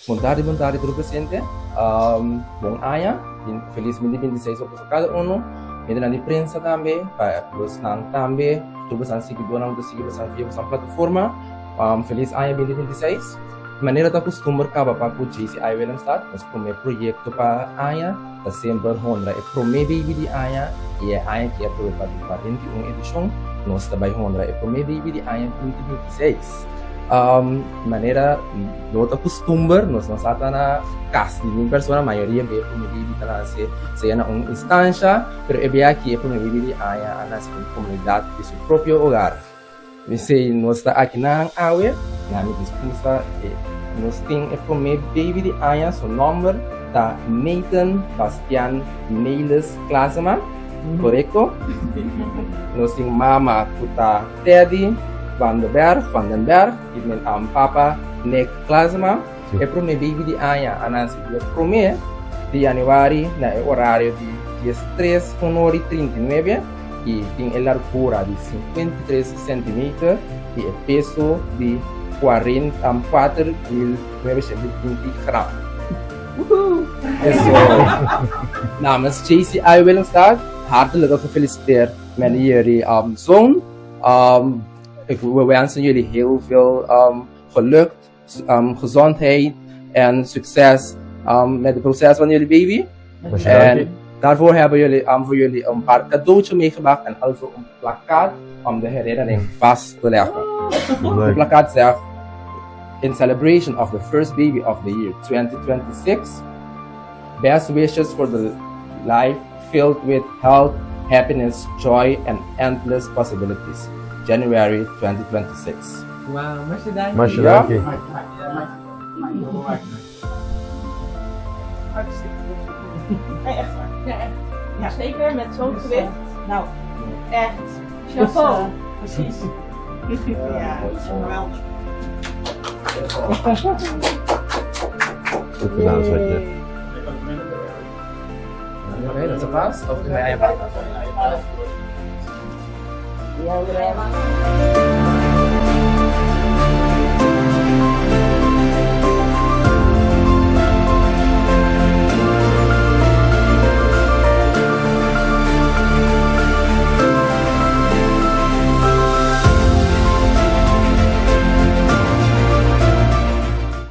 Bon tardi, bon tardi tur presente. Bon aña y feliz 2026 pa boso cada uno. Hendenan di prensa tambe, pa bosnan tambe, tur bosan siguidornan ku ta sigui bosan via bosan plataforma. Feliz aña 2026. Manera ta kustumber kaba pa ku JCI Willemstad, nos promé proyekto pa aña ta semper honra e promé baby di aña i e aña aki atrobe pa di 41 edishon nos ta bai honra e promé baby di aña 2026. Manera no ta kustumber, nos no sa ta na kas di ningun persona, mayoria bia e promé baby ta nase sea na un instansha, pero e bia aki e promé baby di aña a nase den komunidat di su propio hogar. P'esei nos ta akinan awe, na mi discursa e nos tin e promé baby di aña, su nomber ta Nathan Bastian Nelis Klazema, korekto? Nos tin mama ku ta Teddy van de Berg, van den Berg, i papa Nick Klazema. E promé baby di aña a nase dia promé di yanüari na e orario di 13 unor i 39. I tin e largura di 53 centimeter i e peso di 44.920 gram. Woehoe! Eso. Namens JCI Willemstad, hartelijk gefeliciteerd met jullie zoon. We wensen jullie heel veel geluk, gezondheid en succes met het proces van jullie baby. En daarvoor hebben jullie voor jullie een paar cadeautjes meegebracht en also een plakkaat om de herinnering vast te leggen. Het plakkaat zegt: In celebration of the first baby of the year 2026, best wishes for the life filled with health, happiness, joy and endless possibilities. January 2026. Wow, masha danki. Masha danki. Hartstikke goed. Nee, echt waar. Ja, echt. Ja. Zeker met zo'n gewicht. Nou, echt. Chapeau. Precies. Ja, geweldig. Goed gedaan, schatje. Oké, dat is vast. Of mijn eigen. Ja,